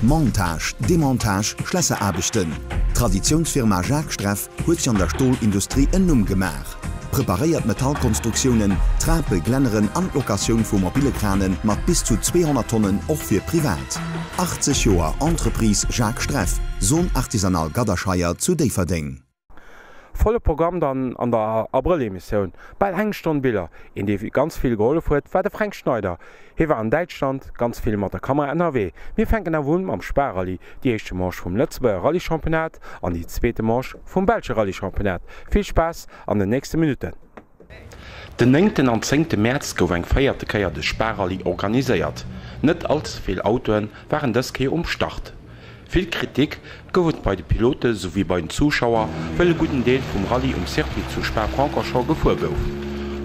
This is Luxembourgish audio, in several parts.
Montage, Demontage, Schlässeraarbechten. D'Traditiounsfirma Jacques Streff huet sech an der Stolindustrie en Numm gemaach. Preparéiert Metallkonstruktiounen, Trape, Glänneren an d'Locatioun vu mobile Krane mat bis zu 200 Tonnen och fir privat. 80 Joer Entreprise Jacques Streff, Zone Artisanale Gadderscheier zu Déifferdeng. Volle Programm dann an der Abrëll-Emissioun. Bal eng Stonn Biller. Een dee ganz vill gehollef huet war de Fränk Schneider. Hie war an Däitschland ganz vill mat der Kamera ënnerwee. Mir fänken awer un mam Spa-Rallye, déi éischte Manche vum Lëtzebuerger Rallye-Championnat an déi zweete Manche vum belsche Rallye-Championnat. Vill Spaass an den nächste Minutten. Den néngten an zéngte Mäerz gouf eng véierte Kéier de Spa-Rallye organiséiert. Net all ze vill Autoe waren dës Kéier um Start. Vill Kritik gouf et bei de Pilote souwéi bei den Zuschauer, wëll e gudden Deel vum Rallye um Circuit zu Spa-Francorchamps gefuer gouf.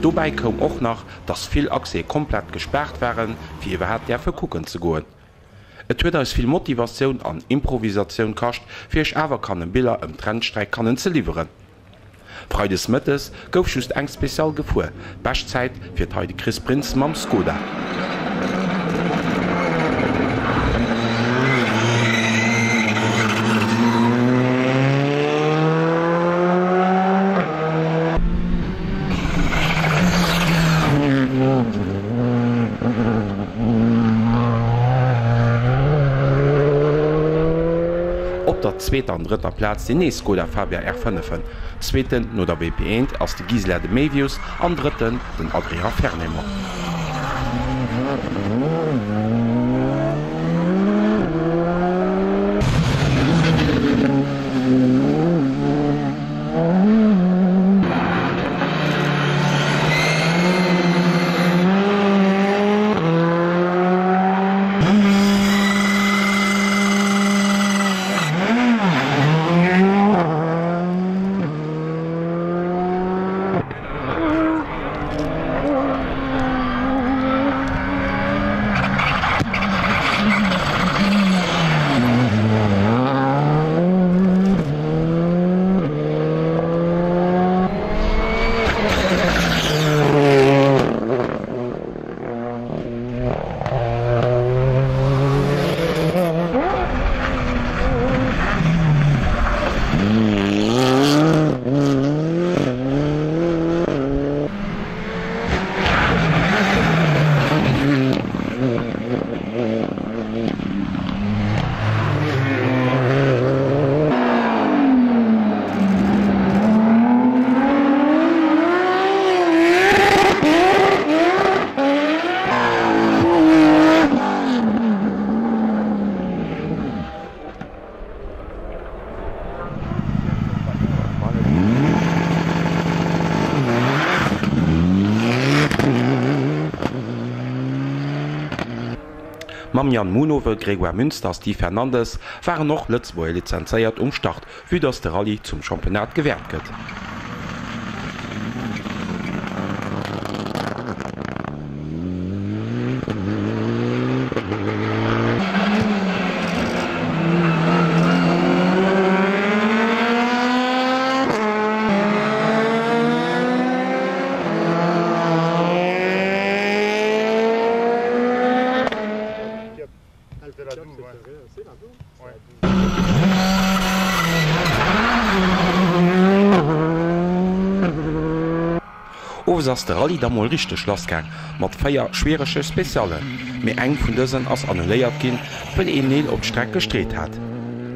Dobäi koum och nach, dass vill Accèse komplett gespaart waren, fir iwwerhaapt däerfe kucken ze goen. Et huet eis vill Motivatioun an Improvisatioun kascht, fir iech awer kannen Biller ëm d'Rennstreck kannen ze liwweren. Freides mëttes gouf just eng Special gefuer, Beschtzäit fiert hei de Chris Printz mam Skoda. Op der zweeter an drëtter Plaz sinn nees Skoda Fabia R5en. Zweeten no der WP1 ass de Ghislain de Mevius an Drëtten den Adrien Fernémont. Mam Yann Munove, Grégoire Münster a Steve Fernandes waren och Lëtzebuerger lizenzéiert um Start, vue dass de Rallye zum Championnat gewäert gëtt. Owes ass de Rallye da mol richteg lass gaang mat 4 schwierege Speciallen, mee eng vun dësen ass annuléiert ginn, wëll een Neel op d'Streck gestreet hat.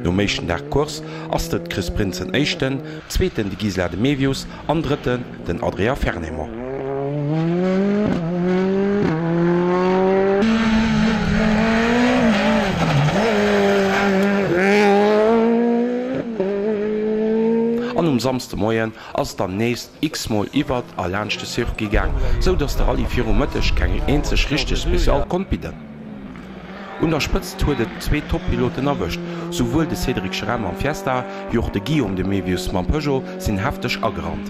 Nom éischten Dag Course ass de Chris Prinsen éischten, zweeten de Ghislain de Mevius an drëtten den Adrien Fernémont. An um Samsdemoien ass et dann nees x-mol iwwert a laanscht de Circuit gaang, sou dass de Rallye viru Mëtteg keng eenzeg richteg Special konnt bidden. Un der Spëtzt huet et zwee Top-Piloten erwëscht, Souwuel de Cédric Cherem mam Fiesta, wéi och de Guillaume de Mevius mam Peugeot sinn hefteg agerannt.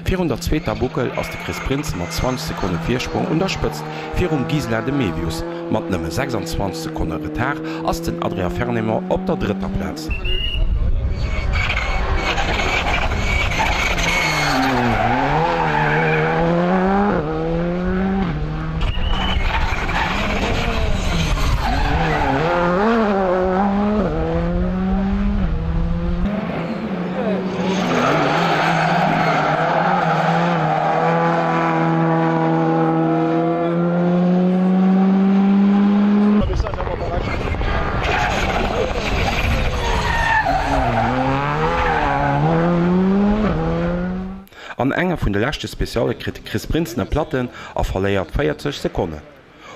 Virun der zweeter Buckel ass de Chris Prinz mat 20 Sekonne Virsprong un der Spëtzt virum Ghislain de Mevius. Mat nëmme 26 Sekonne Retard ass den Adrien Fernémont op der drëtter Plaz. An enger vun de leschte Specialle kritt de Chris Prinsen e Platten a verléiert 40 Sekonnen.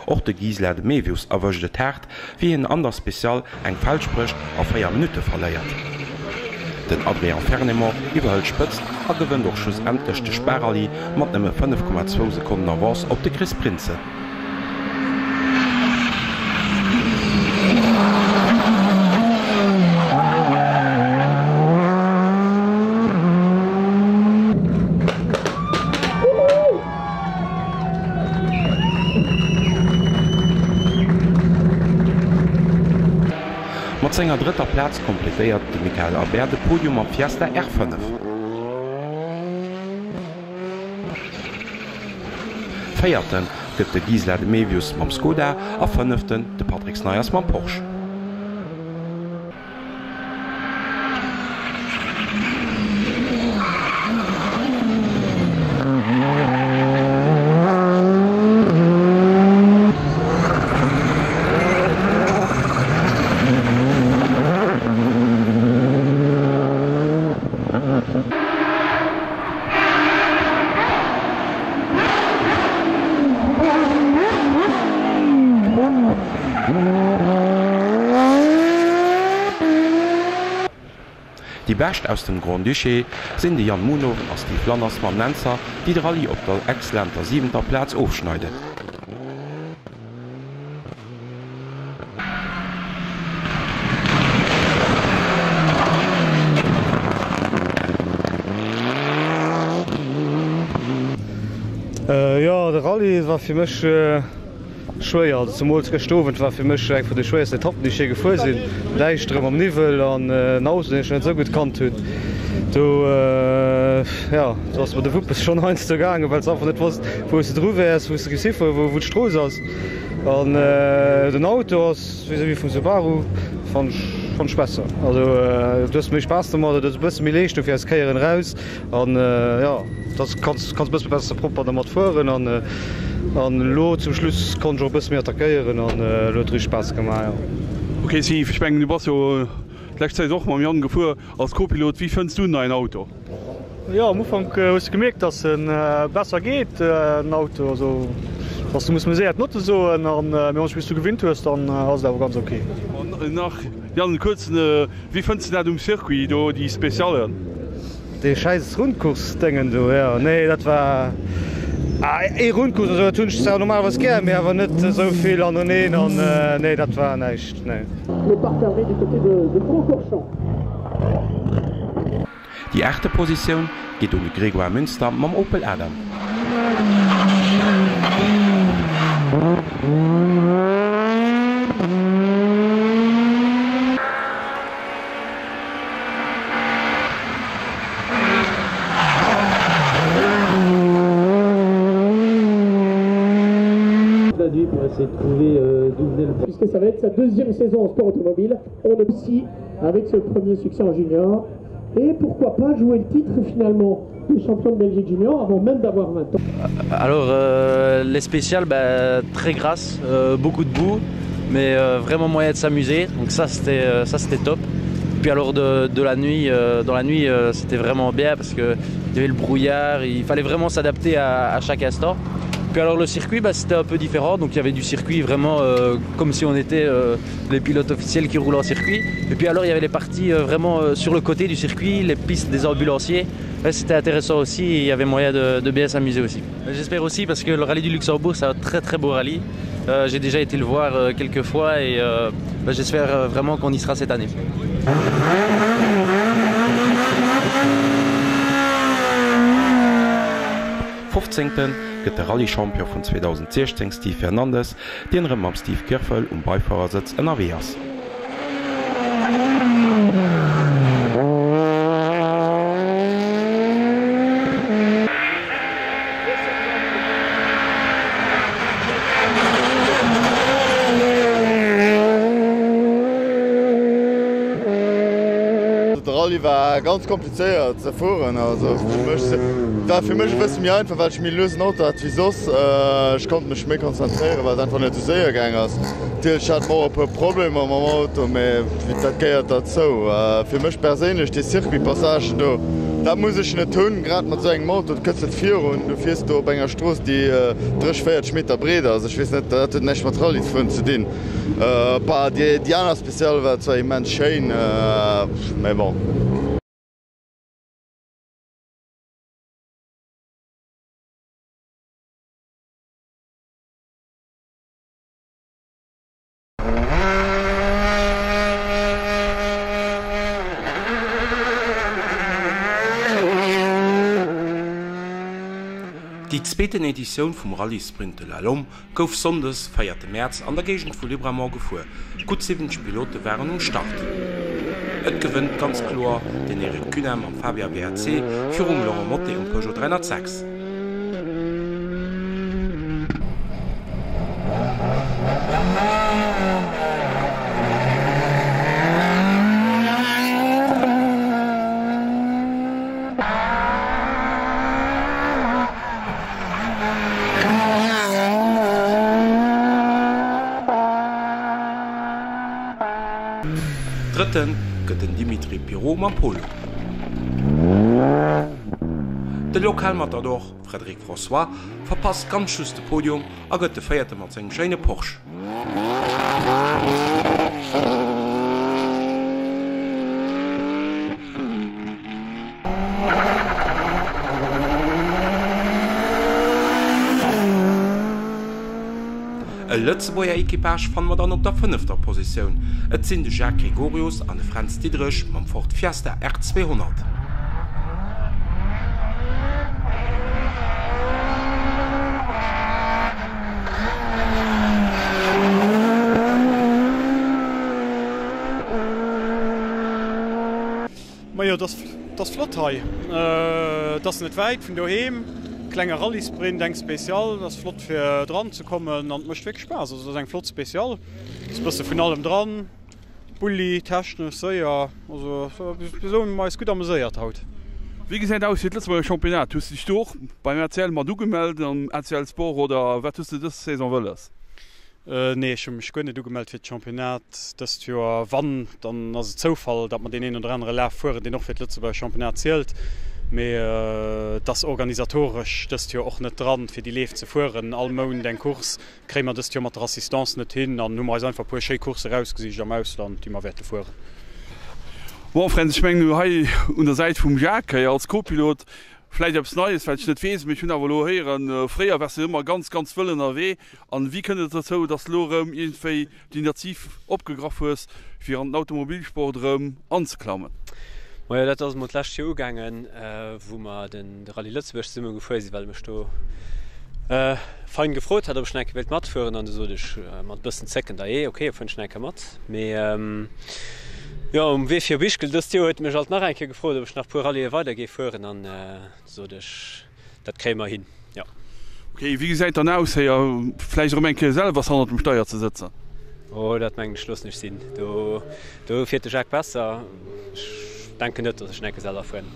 Och de Ghislain de Mevius erwëscht et haart, wéi hien an der Speciale eng Felsch brécht a 4 Minutte verléiert. Den Adrien Fernémont iwwerhëlt d'Spëtzt a gewënnt och schlussendlech de Spar-Rallye mat nëmme 5,2 Sekonnen Avance op de Chris Prinsen. Mat senger drëtter Plaz kompletéiert de Mickaël Albert de Podium mam Fiesta R5. Véierte gëtt de Ghislain de Mevius mam Skoda a Fënneften de Patrick Snijers mam Porsche. Déi Bescht aus dem Grand-Duché sinn de Yann Munhowen a Steve Lanners mam Lancer, déi de Rallye op der exzellenter siwenter Plaz ofschneiden. Jo, de Rallye war fir mech schwéier. Also zemools gëscht Owend war fir mech eng vun de schwéiersten Etappen, déi ech je gefuer sinn. Däischtere mam Niwwel an en Auto, deen ech net esou gutt kannt hunn. Do, jo, do ass mer de Wuppes schonn heiansdo gaangen, well s de einfach net wosst, wou s de dru wäers, wou s de giffs hifueren, wou d'Strooss ass. An den Auto ass vis-à-vis vum Subaru fann ech fann ech besser. Also du hues méi Spaass domadder, du hues e bësse méi Leeschtung fir aus Kéieren eraus an jo dass kanns kanns e bësse besser propper dermat fueren an an elo zum Schluss konnt ech och e bësse méi attackéieren an elo huet richteg Spaass gemaach jo. Ok Steve, ech mengen du bass jo d'lescht Zäit och mam Yann gefuer als Co-Pilot. Wéi fënns du den neien Auto? Jo, am Ufank hues de gemierkt, dass en besser geet, den Auto. Also, dass du muss méi séier d'Notte soen an mee wann s du dech bis dru gewinnt hues, dann ass et awer ganz ok. An nach, Yann, e kuerzen, wéi fënns de dat um Circuit do, déi Speciallen? Dee schäiss Rundkurs-Déngen do, jo, nee, dat war ee Rundkurs, also dat hunn ech zwar normalerweis gär, mee awer net esou vill aneneen an nee, dat war näischt, nee. Le parc fermé du côté de Francorchamps. Déi aachte Positioun geet un de Grégoire Münster mam Opel Adam. Puisque ça va être sa deuxième saison en sport automobile, on aussi avec ce premier succès en junior. Et pourquoi pas jouer le titre finalement du champion de Belgique junior avant même d'avoir 20 ans. Alors euh, les spéciales bah, très grasses, euh, beaucoup de boue, mais euh, vraiment moyen de s'amuser. Donc ça c'était euh, ça c'était top. Puis alors de, de la nuit euh, dans la nuit euh, c'était vraiment bien parce que il y avait le brouillard, il fallait vraiment s'adapter à, à chaque instant. Puis alors le circuit c'était un peu différent, donc il y avait du circuit vraiment euh, comme si on était euh, les pilotes officiels qui roulent en circuit. Et puis alors il y avait les parties euh, vraiment euh, sur le côté du circuit, les pistes des ambulanciers. C'était intéressant aussi et il y avait moyen de, de bien s'amuser aussi. J'espère aussi parce que le rallye du Luxembourg c'est un très très beau rallye. Euh, J'ai déjà été le voir euh, quelques fois et euh, j'espère euh, vraiment qu'on y sera cette année. Fofzéngten gëtt de Rallye-Champion vun 2016 Steve Fernandes, deen erëm mam Steve Kirfel um Beifuerersëtz ënnerwee ass. De Rallye war ganz komplizéiert ze fueren, also fir mech war fir mech e bësse méi einfach, well ech méi luesen Auto hat wéi soss. Ech konnt mech méi konzentréieren, well et einfach net esou séier gaang ass. Natierlech hate mer och e puer Problemer mam Auto, mee dat gehéiert derzou. Fir mech perséinlech, déi Circuit-Passagen do. Dat muss ech net hunn, grad mat esou engem Auto, du kënns net virun, du fiers do op enger Strooss, déi 30, 40 Meter breet ass. Ech weess net, dat huet näischt mat Rallye fueren ze dinn. Bah, déi aner Special war zwar immens schéin, mä bon. Déi zweeten Editioun vum Rallye Sprint de la Lomme gouf Sonndes, véierte Mäerz, an der Géigend vu Libramont gefuer. Gutt 70 Pilote waren um Start. Et gewënnt ganz kloer den Eric Cunin mam Fabia WRC virum Laurent Mottet um Peugeot 306. Drëtten gëtt den Dimitri Pirot mam Polo. De Lokalmatador Frédéric François verpasst ganz just de Podium a gëtt de Véierte mat sengem schéine Porsche. E Lëtzebuerger Equipage fanne mer dann op der fënnefter Positioun. Et sinn de Jacques Gregorius an de Fränz Diderich mam Ford Fiesta R 200. Majo, et ass flott hei. Et ass net wäit vun doheem. Klenge Rallye-Sprint, eng Special. Et ass flott fir dran ze kommen an et mécht wierklech Spaass. Also et ass eng flott Special. Et ass e bësse vun allem dran, Bulli, technesch, séier. Also bis elo hu mer eis gutt ameséiert haut. Wéi gesäit aus fir d'Lëtzebuerger Championnat? Hues de dech do och beim ACL mat ugemellt am ACL Sport oder wat hues de dës Saison wëlles? Nee, ech hu mech guer net ugemellt fir d'Championnat dëst Joer. Wann, dann ass et Zoufall, datt mer deen een oder anere Laf fueren, deen och fir d'Lëtzebuerger Championnat zielt. Mee et ass organisatoresch dëst Joer och net dran, fir déi Leef ze fueren. All Mount eng Course kréie mer dëst Joer mat der Assistance net hin an hu mer eis einfach e puer schéi Coursse erausgesicht am Ausland, déi mer wäerte fueren. Bon, Fränz, ech mengen hei un der Säit vum Jacques hei als Co-Pilot, vläicht eppes Neies, wat ech net weess, mee ech hunn awer elo héieren, fréier waars de ëmmer ganz, ganz wëll ënnerwee. An wéi kënnt et dozou, dass de elo erëm iergendwéi d'Initiativ opgegraff hues, fir an den Automobilsport erëm anzeklammen? Majo, dat ass emol d'lescht Joer ugaangen, wou mer de Rallye Lëtzebuerg zesumme gefuer sinn, well e mech do fein gefrot hat, ob ech nach eng Kéier wéilt matfueren. An du sot ech mat e bëssen Zécken, Dajee, ok, fueren ech nach eng Kéier mat. Mee jo, um Wee fir op Ischgl dëst Joer huet e mech alt nach eng Kéier gefrot, ob ech nach e puer Rallyë weider géif fueren. An du sot ech, Dat kréie mer hin, jo. Ok, wéi gesäit dann aus, héier vläicht erëm eng Kéier selwer hannert dem Steier ze sëtzen? Oh, dat mengen ech loossen ech sinn. Do, do fiert de Jacques besser. Ech denken net, datt ech en Ecke selwer fueren.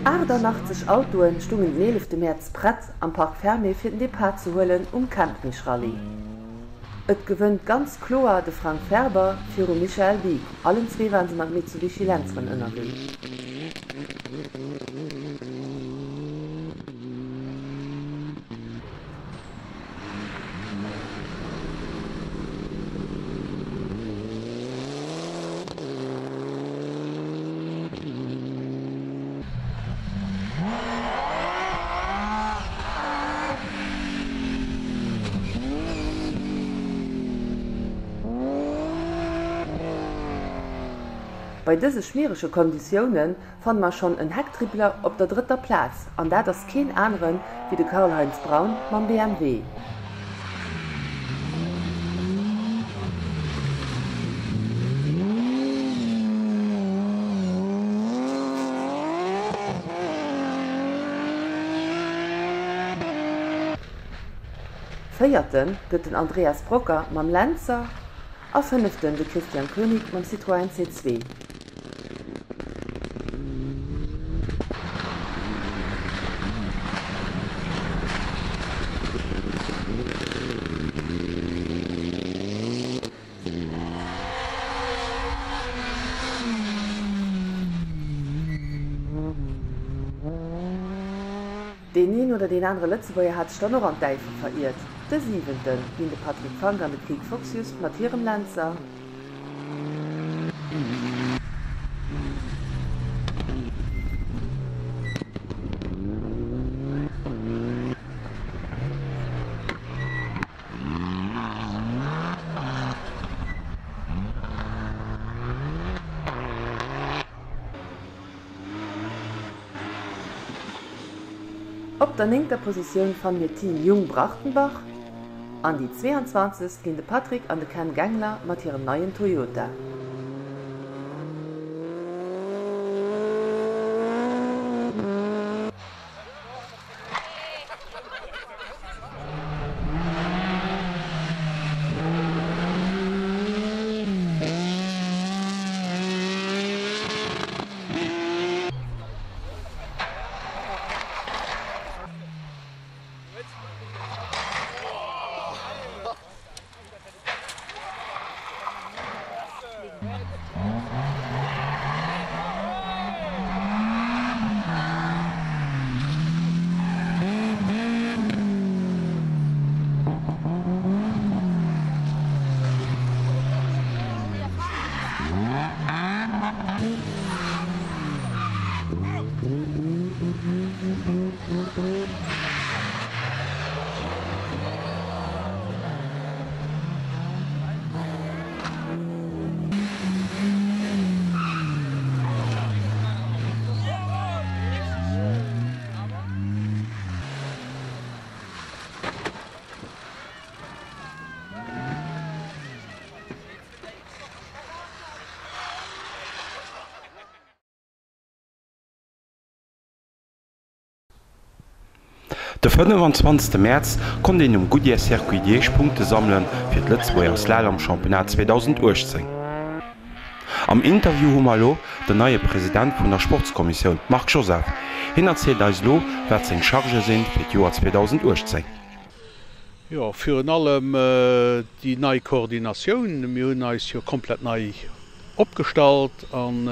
88 Autoen stungen den 11 Mäerz prett am Parc Fermé fir den Depart ze huelen um Kempnich Rallye. Et gewënnt ganz kloer de Frank Ferber virum Michael Biek, allen zwee waren se mat Mitsubishi Lanceren ënnerwee. Bei dëse schmierege Konditioune fanne mer schonn en Hecktrippler op der drëtter Plaz an dat ass keen anere wéi de Karl-Heinz Braun mam BMW. Véierte gëtt den Andreas Brocker mam Lenzer a Fënneften de Christian Koenig mam Citroën C2. Deen een oder deen anere Lëtzebuerger hat sech dann och an d'Äifel veriert. De Siwente ginn de Patrick Frank an de Krieg Foxius mat hirem Lenzer. Op der néngter Positioun fanne mir d'Team Jung-Brachtenbach an déi 22. Ginn de Patrick an de Ken Gengler mat hirem neien Toyota. De 25 Mäerz konnt een um Goodyear Circuit déi éischt Punkte sammele fir d'Lëtzebuerger Slalom-Championnat 2018. Am Interview hu mer elo den neie President vun der Sportskommissioun, Marc Joseph. Hien erzielt eis elo, wat seng Chargë sinn fir d'Joer 2018. Jo, virun allem déi nei Koordinatioun. Mir hunn eis jo komplett nei opgestallt an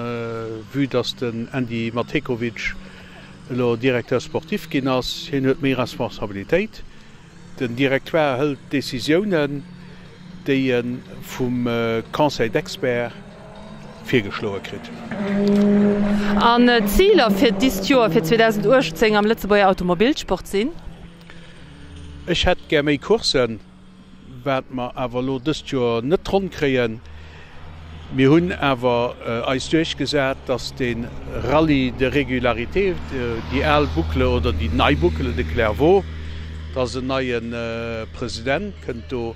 vue dass den Andy Matekovic elo Directeur sportif ginn ass, hien huet méi Responsabilitéit. Den Directoire hëlt Décisiounen, déi e vum Conseil d'experts virgeschloe kritt. An d'Ziler fir dist Joer, fir 2018 am Lëtzebuerger Automobilsport sinn? Ech hätt gär méi Courssen, wat mer awer elo dëst Joer net ronn kréien. Mir hunn awer eis duerchgesat, dass de Rallye de régularité, déi al Boucle oder déi nei Boucle de Clairvaux, dass en neie President kënnt do,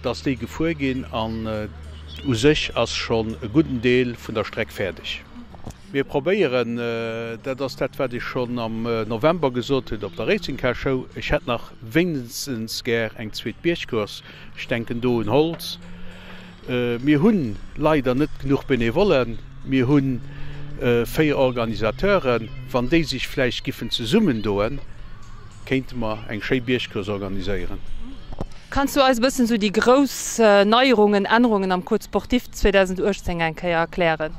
dass déi gefuer ginn. An u sech ass schonn e gudden Deel vun der Streck fäerdeg. Mir probéieren, dat ass dat wat ech schonn am November gesot hunn op der Racing Car Show, ech hätt nach wéinstens gär eng zweet Biergcourse, ech denken do un Holz. Mir hu leider net genuch Benevollen, mir hu. 4 Organisateuren, wann déi sech vläicht giffen zesummendoen, kéinte mer eng schéi Biergcourse organiséieren. Kanns du eis e bëssen esou déi grouss Neierungen, Ännerungen am Code sportif 2018 eng Kéier erklären?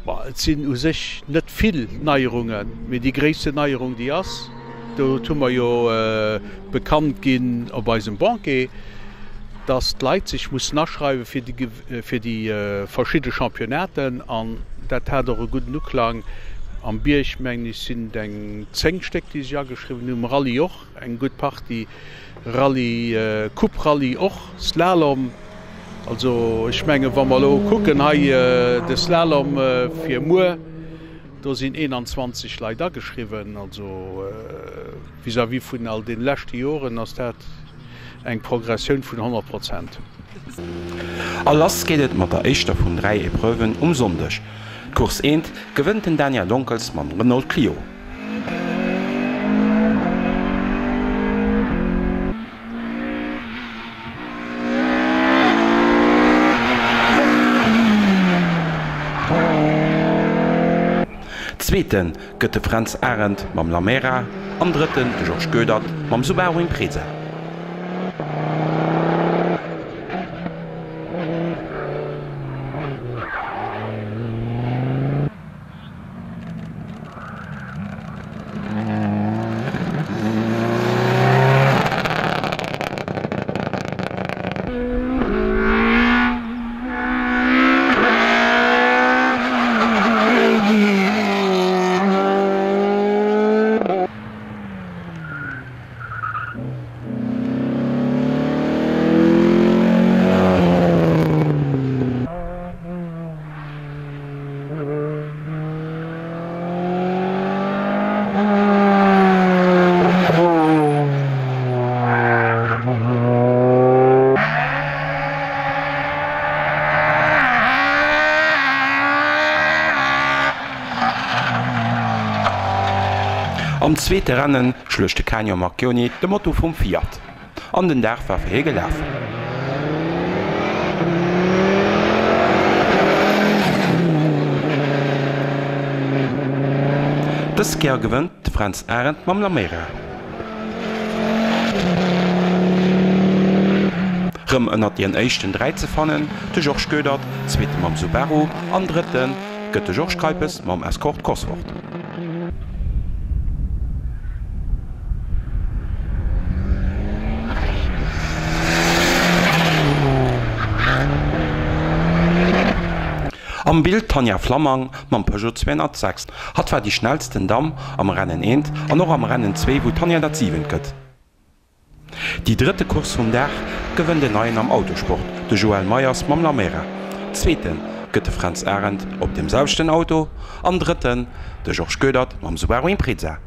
Bon, et sinn u sech net vill Neierungen, mee déi gréisste Neierung déi ass, dat hu mer jo bekannt ginn op eisem Banquet, dass d'Leit sech mussen aschreiwe fir déi fir déi verschidde Championnaten an dat hat och e gudden Uklang. Am Bierg, mengen ech, sinn et eng 10 Stéck, déi sech ageschriwwen hunn, um Rallye och eng gutt Partie, Rallye, Coupe Rallye och, Slalom. Also ech mengen, wa mer elo kucken hei de Slalom fir muer, do sinn 21 Leit ageschriwwen. Also vis-à-vis vun all deene leschte Joren ass dat eng Progressioun vun 100 Prozent. A lass geet et mat der éischter vun 3 Epreuven um Sonndeg. D'Course eent gewënnt den Daniel Onkels mam Renault Clio. Zweete gëtt de Fränz Arendt mam Lamera an Drëtten de Georges Goedert mam Subaru Impreza. Am zweete Rennen schluecht de Canio Marchioni de Moto vum Fiat an den Dag war fir hie gelaf. Dës Kéier gewënnt de Fränz Arendt mam Lamera. Rëm ënnert dien éischten 3 ze fannen, de Georges Goedert, Zweete mam Subaru an Drëtte gëtt de Georges Keipes mam Escort Cosworth. Am Bild d'Tanja Flammang mam Peugeot 206. Hatt war déi schnellsten Damm am Rennen eent an och am Rennen zwee, wou d'Tanja dat siwent gëtt. Déi drëtte Course vum Dag gewënnt en Neien am Autosport, de Joël Meyers mam Lamera. Zweete gëtt de Fränz Arendt op deem selwechten Auto an Drëtten de Georges Goedert mam Subaru Impreza.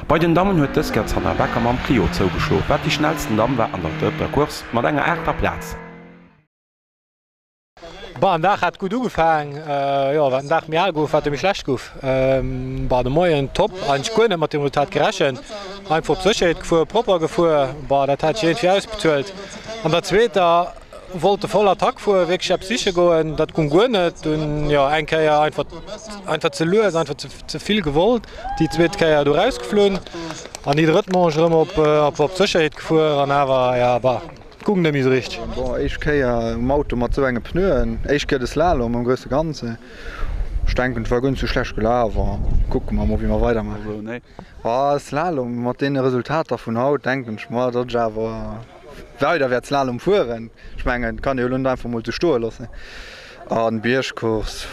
Bei den Dammen huet dës Kéier d'Sandra Becker mam Clio zougeschloen, wat déi schnellsten Damm war an der drëtter Course mat enger aachter Plaz. Bon, den Dag hat gutt ugefaang. Jo, wat den Dag méi al gouf, wat e méi schlecht gouf. Bon, de Moien top, eigentlech guer net mat deem Resultat gerechent. Einfach op Sécherheet gefuer, propper gefuer. Bon, dat hat sech iergendwéi ausbezuelt. An der zweeter Wollte voll Attack fueren, wierklech eppes siche goen, dat gung guer net. Dunn jo eng Kéier einfach einfach ze lues, einfach ze vill gewollt. Déi zweet Kéier du rausgeflunn an déi drëtt Manche erëm op op op Sécherheet gefuer an awer ja bah gung net méi sou richteg. Bon, éischt Kéier um Auto mat sou enge Pneuen, éischt Kéier de Slalom am grousse Ganze. Ech denken et war guer net sou schlecht gelaf a kucke mer mol wéi mer weidermaachen. Ah Slalom mat deene Resultater vun haut denken ech mer, datt ech awer Weider wäert Slalom fueren. Ech mengen, kann ee jo elo net einfach mol sou stoe loossen. An Biergcourse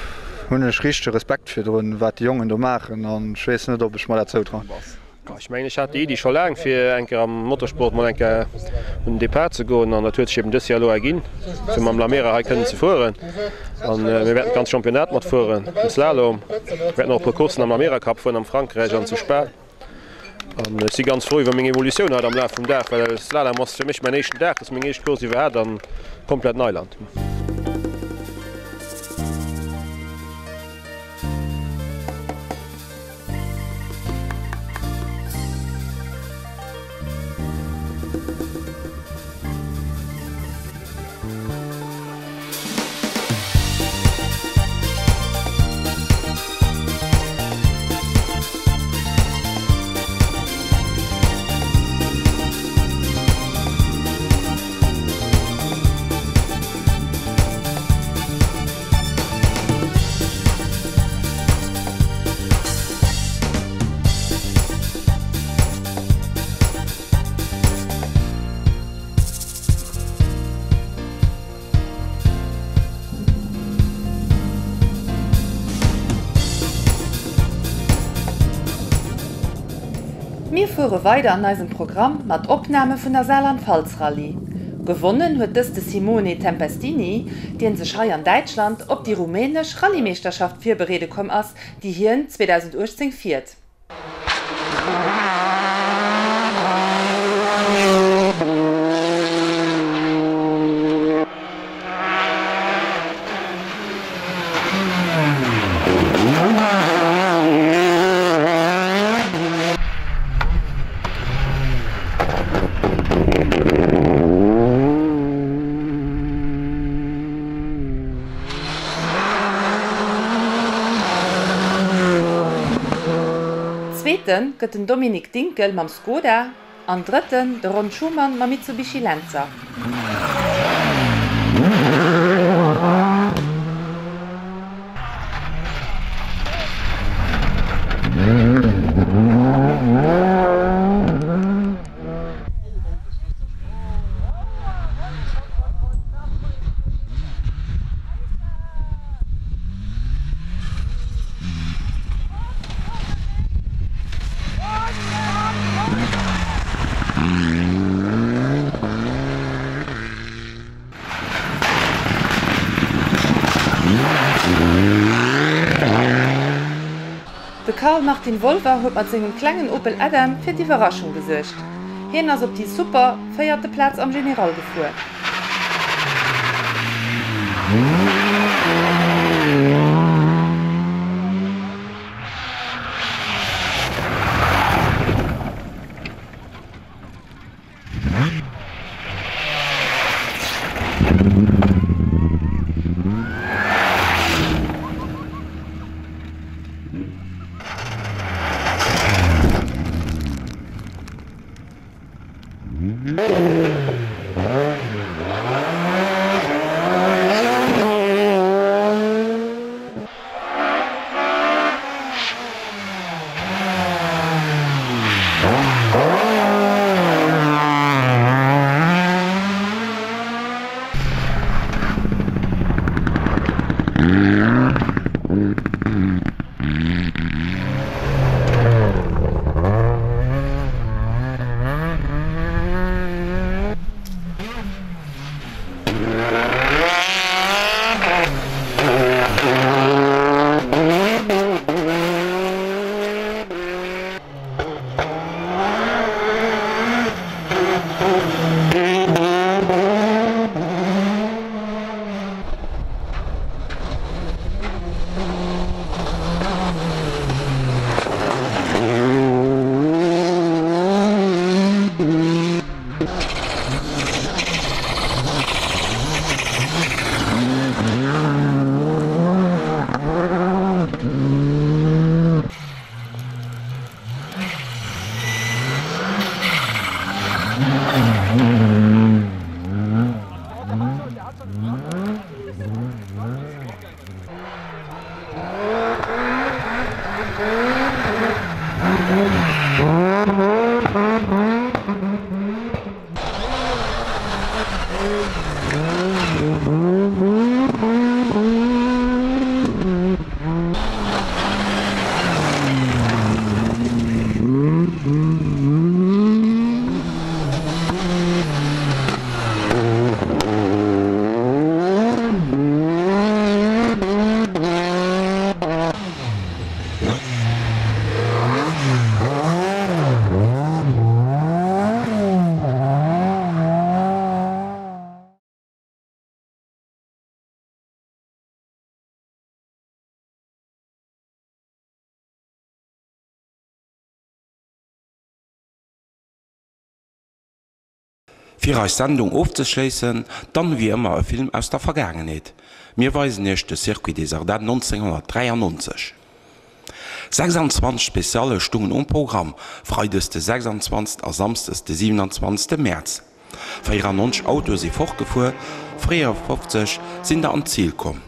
hunn ech richtege Respekt virdrun, wat déi Jongen do maachen an ech weess net, ob ech mer dat zoutrauen. Ech mengen, ech hat déi Iddi scho laang, fir eng Kéier am Motorsport mol eng Kéier un den Depart ze goen an dat huet sech eben dës Joer elo erginn, fir mam Lamera hei kënnen ze fueren. An mir wäerten d'ganz Championnat matfueren, den Slalom. Mir wäerten och e puer Courssen am Lamera Cup fueren am Frankräich an zu Spa. An ech si ganz frou iwwer meng Evolutioun haut am Laf vum Dag, well Slalom ass fir mech mäin éischten Dag, dat ass meng éischt Course iwwerhaapt an komplett Neiland. Mir fuere weider an eisem Programm mat Opname vun der Saarland-Pfalz Rallye. Gewonnen huet dës de Simone Tempestini, dien sech hei an Däitschland op déi rumänesch Rallyemeeschterschaft virbereede komm ass, déi hien 2018 fiert. Zweete gëtt den Dominic Dinkel mam Skoda an Drëtten de Ron Schumann mam Mitsubishi Lancer. De Carl Martin Wolwer huet mat sengem klengen Opel Adam fir d'Iwwerraschung gesuergt. Hien ass op déi super véierte Plaz am General gefuer. Fir eis Sendung ofzeschléissen, dann wéi ëmmer e Film aus der Vergaangenheet. Mir weisen iech de Circuit des Ardennes 1993. 26 Specialle stungen um Programm, Freides de 26 a Samsdes de 27 Mäerz. 94 Autoe si fortgefuer, 54 sinn der an d'Zil komm.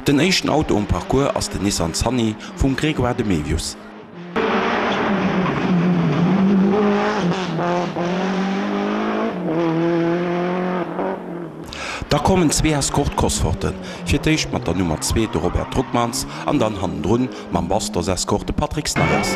Den éischten Auto um Parcours ass den Nissan Sunny vum Grégoire de Mévius. Da kommen zwee Escort Cosforten, fir d'éischt mat der Nummer 2 de Robert Druckmans an dann hannendrun mam Bastos Escort de Patrick Snijers.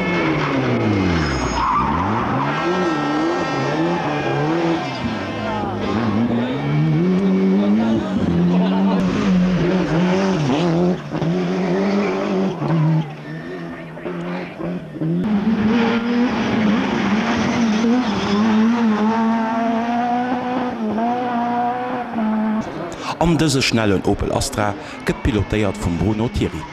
An dëse schnellen Opel Astra gëtt pilotéiert vum Bruno Thiry.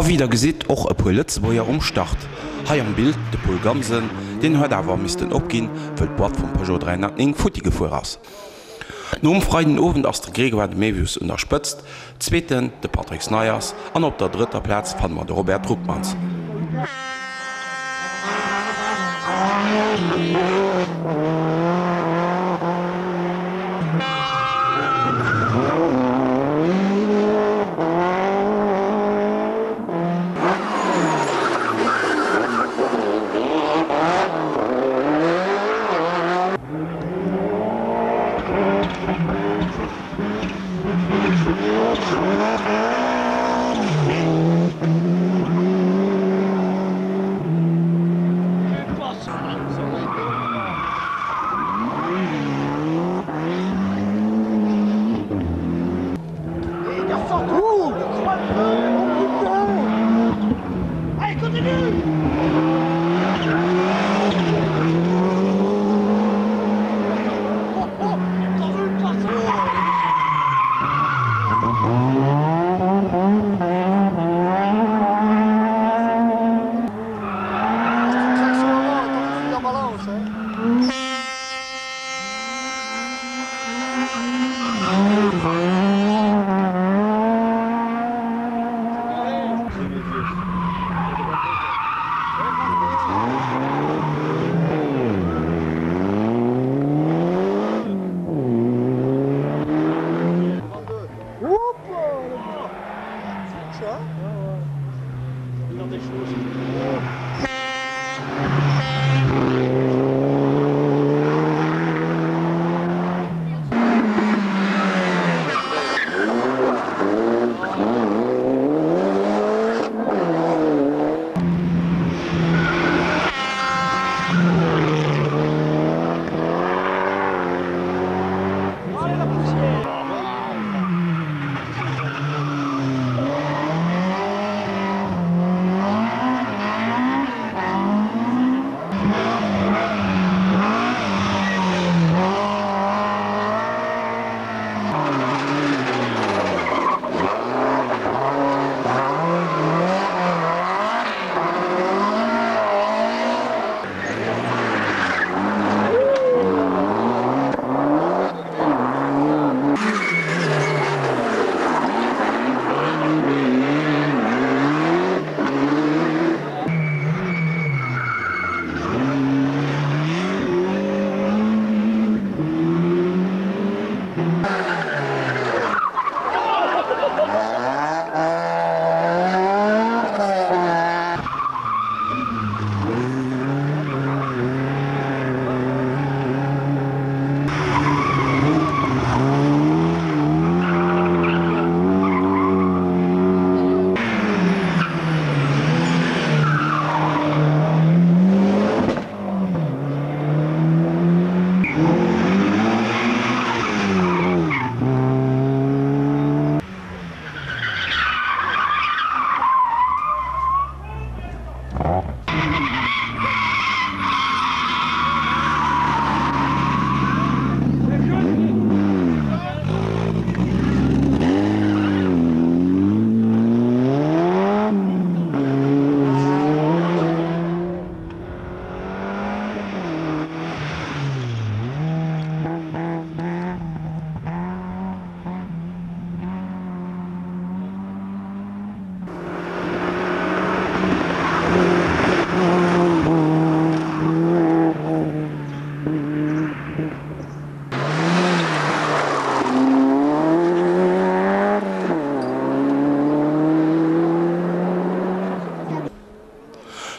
A wéi der gesitt och e puer Lëtzebuerger um Start. Hei am Bild de Paul Gansen, deen huet awer missten opginn, wëll d'Boîte vum Peugeot 309 futti gefuer ass. Nom Freiden Owend ass de Grégoire de Mévius un der Spëtzt, Zweeten de Patrick Snijers an op der drëtter Plaz fanne mer de Robert Druckmanns.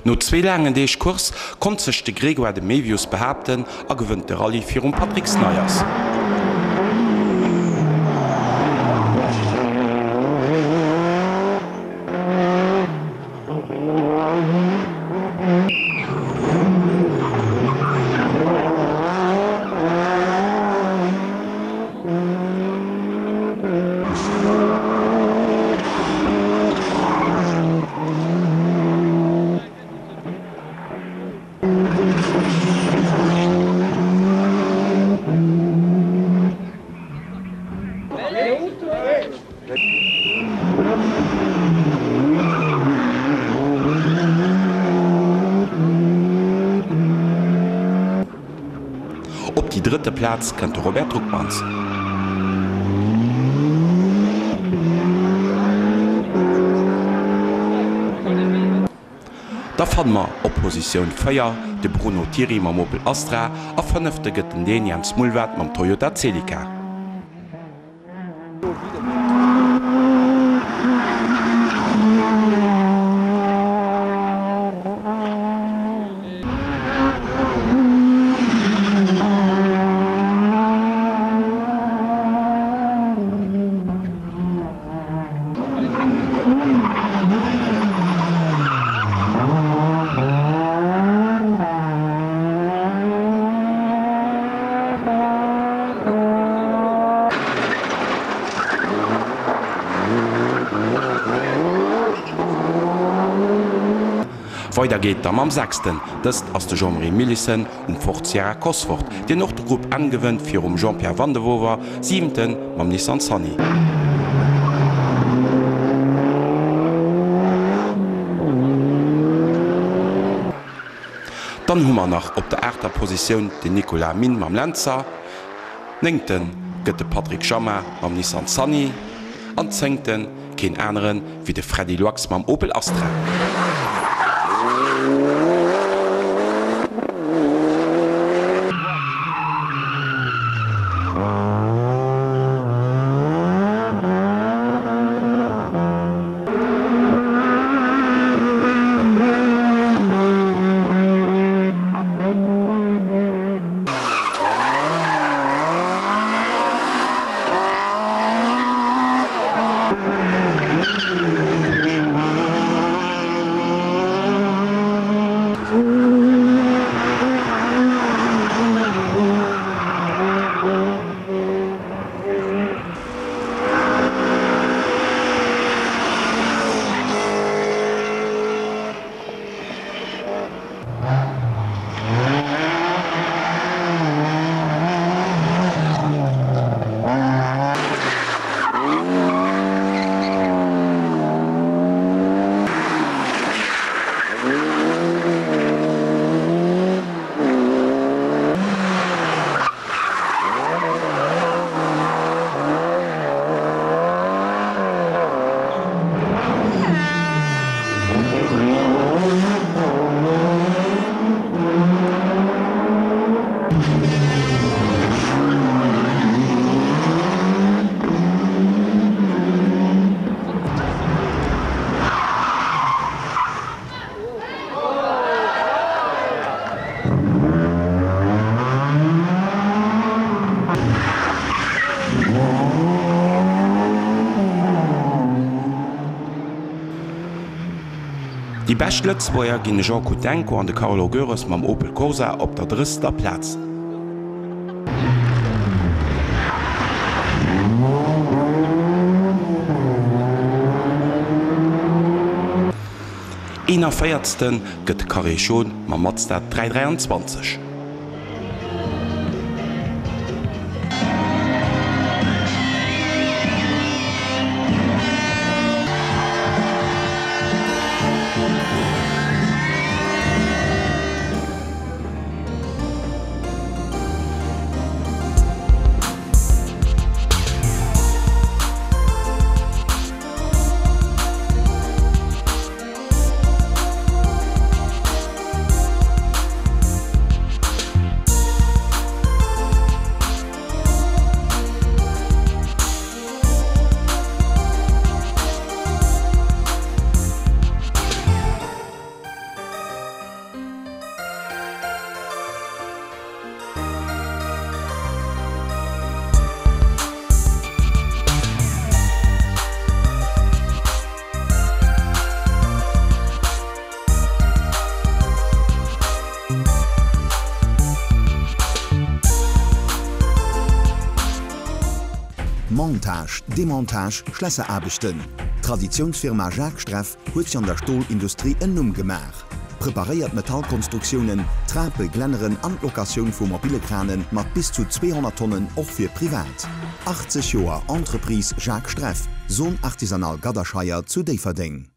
No zwee laangen Deeg Course konnt sech de Grégoire de Mévius behaapten a gewënnt de Rallye virum Patrick Snijers. Op déi drëtte Plaz kënnt de Robert Druckmanns. Da fanne mer op Positioun 4 de Bruno Thiry mam Opel Astra a fënnefte gëtt den Dän Jens Mulvad mam Toyota Celica. Weider geet da mam Sechsten, dëst ass de Jean-Marie Millissen um Ford Sierra Cosworth, deen och de Grupp N gewënnt virum Jean-Pierre Vandevover, Siwenten mam Nissan Sunny. Dann hu mer nach op der aachter Positioun den Nicolas Min mam Lenzer, Néngte gëtt de Patrick Jama mam Nissan Sunny an Zéngte keen anere wéi de Freddy Loix mam Opel Astra. Déi bescht Lëtzebuerger ginn de Jean Kutenko an de Carlo Goeres mam Opel Corsa op der drësster Plaz. Eenervéierzten gëtt de Carré Jaune mam Mazda 323. Montage, Demontage, Schlässeraarbechten. D'Traditiounsfirma Jacques Streff huet sech an der Stolindustrie en Numm gemaach. Preparéiert Metallkonstruktiounen, Trape, Glänneren an d'Locatioun vu mobile Krane mat bis zu 200 Tonnen och fir privat. 80 Joer Entreprise Jacques Streff, Zone Artisanale Gadderscheier zu Déifferdeng.